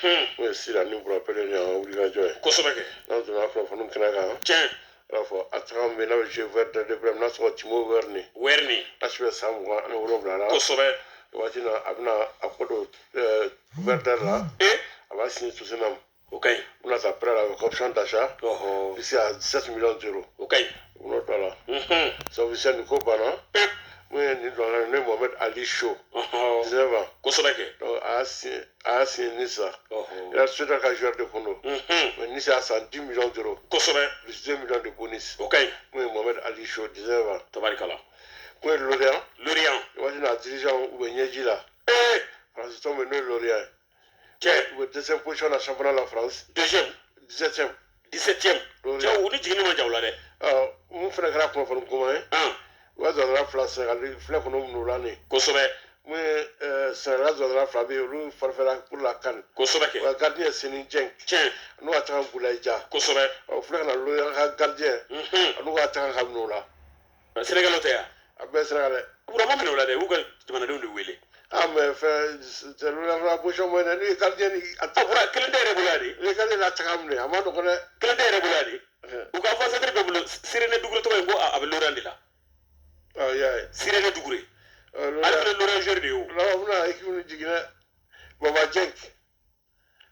N'o ye Sira ni Burapɛlɛ ni an ka wulikajɔ ye. Kosɛbɛ kɛ. N'an donna kunnafoniw kɛnɛ kan. Tiɲɛ. I b'a fɔ attaquant min bɛ yen n'a bɛ jouer Werder de Brême, n'a tɔgɔ Timo Werner. Werner. N'a si bɛ san 27 la. Kosɛbɛ. Waati na a bɛna a kɔ don Werder la. A b'a signer Tottenham. O ka ɲi. U bɛna ta prêt la avec option d'achat. Jusqu'à 17 millions d'euros. O ka ɲi. U bɛn'o don a la. Sabu sisan nin ko banna. Mun ye nin don a la, n'o ye Mohamed Ali Cho. 19 ans. Kosɛbɛ kɛ. Donc a y'a signé Nice la. Real Sociedad ka joueur de kun don. Mais Nice y'a san 10 millions d'euros. Kosɛbɛ. Plus 2 millions de bonus. O ka ɲi. Mun ye Mohamed Ali Cho, 19 ans. Tabarikala. Mun ye Lorient. Lorient. Waati na a dirigeant u bɛ ɲɛji la. France tɔn bɛ, n'o ye Lorient ye. Cɛ. U bɛ deuxième position na championnat la France. Deuxième. 17e. 17e. Cɛw, u ni jiginni ma ja u la dɛ. Mun fana kɛra kunnafoni goman ye. U ka zɔnzɔnna fila Sénégal filɛ kɔnɔ minnu la nin. Kosɛbɛ. Mun ye Sénégal zɔnzɔnna fila bɛ yen, olu forfaitera pour la CAN. Kosɛbɛ kɛ. U ka gardien ye Seny Dieng. Tiɲɛ. N'u ka attaquant Boulaye Dia. Kosɛbɛ. U filɛ ka na Lorient ka gardien. N'u ka attaquant ka minɛ u la. Sénégal tɛ yan. A bɛɛ Sénégalais. Burama minɛ u la dɛ, u y'u ka jamanadenw de wele. Ah, mais fɛn c'est Lorient fana position man ɲi dɛ, n'u ye gardien ni. A bɔra kelen tɛ yɛrɛ bolo yan de. N'u ye gardien ni attaquant minɛ, a ma nɔgɔn dɛ. Kelen tɛ yɛrɛ bolo yan de. U ka avant-centre bɛɛ bolo, Sirene Dugure tɔgɔ in ko a bɛ Lorient de la. Ah, i y'a ye. Sirene Dugure. Ale fana Lorient joueur de ye o. Laban bɛna équipe ni jigin dɛ. Baba Dieng.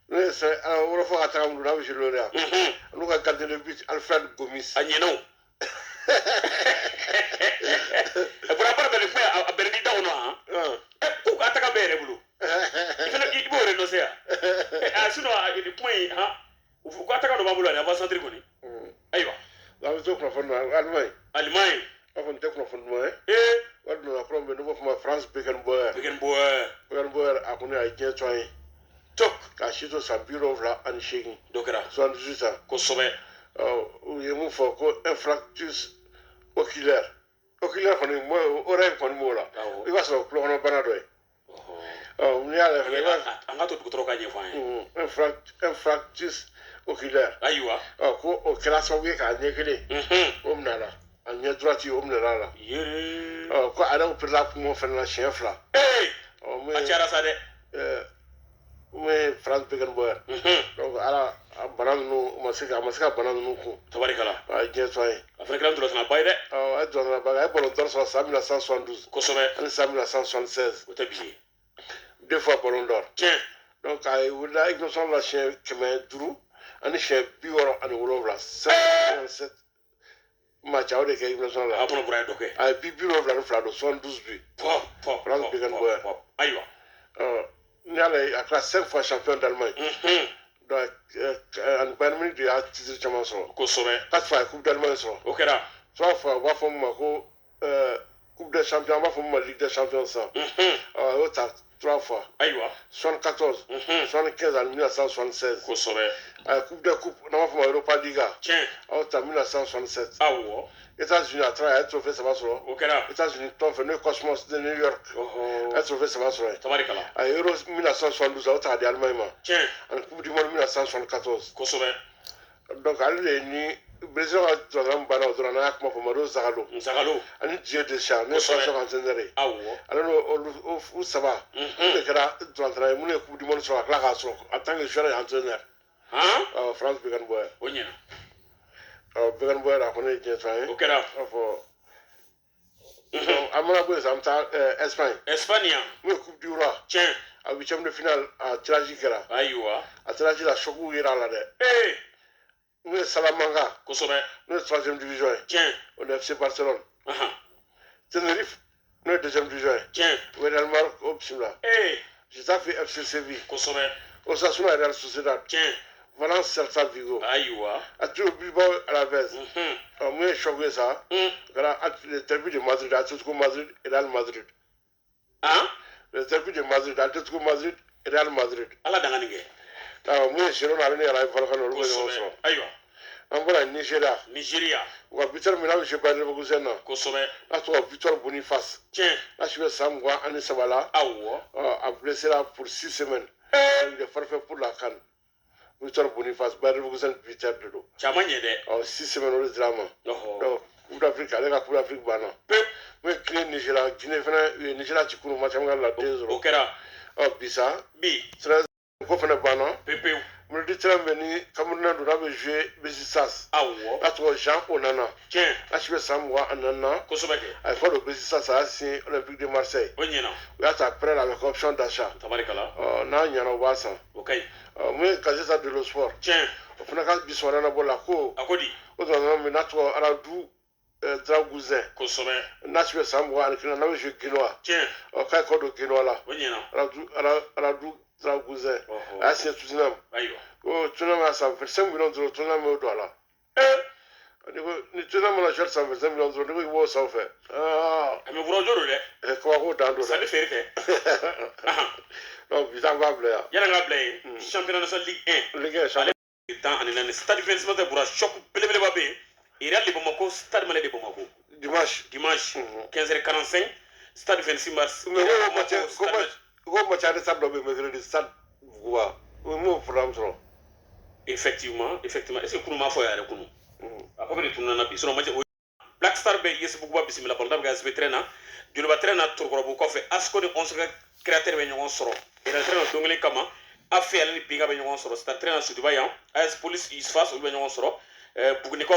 N'o ye wɔlɔfɔ ka attaquant minnu n'a bɛ jouer Lorient. N'u ka gardien de but Alfred Gomis. A ɲɛna o. Bɔra baara bɛɛ ni kuma a bɛrɛ n'i da kɔnɔ han. K'u ka attaquant bɛɛ yɛrɛ bolo. I fana i b'o renoncer yan. Ah, sinon nin kuma in han, u ka attaquant dɔ b'an bolo ani avant-centre kɔni. Ayiwa. An bɛ to kunnafoni na Allemagne. Allemagne. An kɔni tɛ kunnafoni duman ye. Wari donna kura min bɛ yen, n'u b'a fɔ o ma Franz Beckenbauer. Beckenbauer. Beckenbauer a kɔni a ye diɲɛ to an ye. Tok. K'a si to san 78. Dɔ kɛra. 78 ans. Kosɛbɛ. Ɔ, u ye mun fɔ ko infarctus oculaire. Oculaire kɔni oreille kɔni b'o la. I b'a sɔrɔ tulokɔnɔ bana dɔ ye. Ɔ, n'i y'a lajɛ fɛnɛ i b'a. An ka to dɔgɔtɔrɔ ka ɲɛfɔ an ye. Infarctus oculaire. Ayiwa. Ɔ, ko o kɛra sababu ye k'a ɲɛ kelen. O minɛ a la. A ɲɛ droite o minɛ a la. Yee. Ɔ, ko a yɛrɛ opéré kun fɛnɛ na siɲɛ 2. Ɔ, a cayara sa dɛ. Mun ye Franz Beckenbauer. Donc ala a bana ninnu u ma se ka a ma se ka bana ninnu kun. Tabarikala. A ye diɲɛ to an ye. A fana kɛra ntolantanna ye dɛ. Ɔ, a ye ntolantanna ye, a ye ballon d'or sɔrɔ san 1972. Kosɛbɛ. Ani san 1976. O tɛ bi ye. Deux fois ballon d'or. Tiɲɛ. Donc a ye wulila équipe nationale la siɲɛ 500 ani siɲɛ 67, 167 match a y'o de kɛ équipe nationale la. A kɔnɔ bɔra ye dɔ kɛ. A ye but 72 don, 72 buts. Pɔ pɔ. Franz Beckenbauer. Ayiwa. Ɔ, n'i y'a lajɛ, a kɛra cinq fois champion d'Allemagne. Donc ani Bayern Munich de y'a titre caman sɔrɔ. Kosɛbɛ. Quatre fois a ye coupe d'Allemagne sɔrɔ. O kɛra. Trois fois u b'a fɔ min ma ko coupe des champions, an b'a fɔ min ma Ligue des champions sisan. Ɔ, a y'o ta trois fois. Ayiwa. 74. 75 ani 1976. Kosɛbɛ. A ye coupe des coupes, n'an b'a fɔ o ma Europa Liga. Tiɲɛ. A y'o ta 1967. Awɔ. États-Unis a taara a ye trophée 3 sɔrɔ. O kɛra. États-Unis tɔn fɛ, n'o ye Cosmos de New York. A ye trophée 3 sɔrɔ yen. Tabarikala. A ye Euro 1972 a y'o ta k'a di Allemagne ma. Tiɲɛ. Ani coupe du monde 1974. Kosɛbɛ. Donc ale de ye ni Brésil ka jɔnjɔn min banna o dɔrɔn, n'an y'a kuma fɔ Mario Zagallo. Zagallo. Ani Didier Deschamps, n'o ye Kosɛbɛ. France ka entraîneur ye. Awɔ. Ale n'o olu u saba. Olu de kɛra ntolantanna ye minnu ye coupe du monde sɔrɔ ka tila k'a sɔrɔ en tant que joueur et entraîneur. Han. Ɔ, Franz Beckenbauer. O ɲɛna. Ɔ, Beckenbauer a kɔni ye diɲɛ to an ye. O kɛra. A fɔ. Donc an mana bɔ yen sisan, an bɛ taa Espagne. Espagne. Mun ye coupe du roi. Tiɲɛ. A huitième de finale, a tirage kɛra. Ayiwa. A tirage la, choc yera a la dɛ. Mun ye Salamanca. Kosɛbɛ. N'o ye troisième division ye. Tiɲɛ. O ni FC Barcelone. Tenerife, n'o ye deuxième division ye. Tiɲɛ. O ye Real Maroc, o bisimila. Getafe, FC Séville. Kosɛbɛ. Osasuna, Real Sociedad. Tiɲɛ. Valence, Celta Vigo. Ayiwa. Athletic Bilbao, Alaves. Ɔ, mun ye choc ye sa? O kɛra le derby de Madrid, Atlético Madrid, Real Madrid. Han. Le derby de Madrid, Atlético Madrid, Real Madrid. Ala danga nin kɛ. Awɔ, mun ye Girona ale ni Rayo Vallecano, olu bɛ ɲɔgɔn Kosɛbɛ. sɔrɔ. Ayiwa. An bɔra Nigeria. Nigeria. U ka buteur min n'a bɛ jouer Bayer Leverkusen na. Kosɛbɛ. N'a tɔgɔ Victor Boniface. Tiɲɛ. N'a si bɛ san 23 la. Awɔ. Ɔ, a blessé la pour 6 semaines. Il est forfait pour la CAN. Victor Boniface, Bayer Leverkusen buteur de don. Caman ɲɛ dɛ. Ɔ, 6 semaines o de dira a ma. Donc Coupe d'Afrique, ale ka Coupe d'Afrique banna. Pewu. Mun ye Guinée Nigeria, Guinée fana u ye Nigeria ci kunun match amical la 2-0. O kɛra. Ɔ, bi sa. Bi. 13 ko fana banna. terrain bɛ ni Camerounais don, n'a bɛ jouer Besiktas. N'a tɔgɔ Jean Onana. N'a si bɛ san 24 na. Kosɛbɛ kɛ. A ye kɔ don Besiktas, a y'a signé Olympique de Marseille. O ɲɛna. U y'a ta prêt avec option d'achat. Tabarikala. Ɔ, n'a ɲɛna, u b'a san. O ka ɲi. Ɔ, mun ye Gazzetta dello Sport. O fana ka bi sɔgɔmada na bɔ la ko A ko di? O dɔrɔn min n'a tɔgɔ Radu Dragusin. N'a si bɛ san 21 na, n'a bɛ jouer Genoa. Ɔ, k'a ye kɔ don Genoa la. O ɲɛna. Radu Dragusin. A y'a signé Tottenham. Ko Tottenham y'a san 25 millions d'euros, Tottenham y'o don a la. Ni ko ni Tottenham mana joueur san 25 millions d'euros, ni ko i b'o san o fɛ. Aa. A mɛ burajɔ don dɛ. Kabako dan don dɛ. Sanni feere tɛ. Donc bi taa b'a bila yan. Yanni an k'a bila yen, championnat national Ligue 1. Ligue 1 champion. 14, stade 26 mars, Bura, choc belebeleba bɛ yen, Real de Bamako, Stade Malien de Bamako. Dimanche. Dimanche 15h45, stade 26 mars. Mais ko match ko match ko match ale stade dɔ bɛ yen mercredi, stade Buguba, o m'o programme sɔrɔ. Effectivement, effectivement. Est ce que kunu m'a fɔ yɛrɛ kunu? A ko bɛ de tununa bi, sinon match o Black Star bɛ US Buguba bisimila. Balontan bɛ kɛ ASP train na, Joliba train na, Torokɔrɔbu kɔfɛ, ASCO ni 11 créateur bɛ ɲɔgɔn sɔrɔ Real train na don kelen kama. AFE ale ni Binga bɛ ɲɔgɔn sɔrɔ Stade train na Sotuba yan. AS Police, USFAS, olu bɛ ɲɔgɔn sɔrɔ Bugunikaw.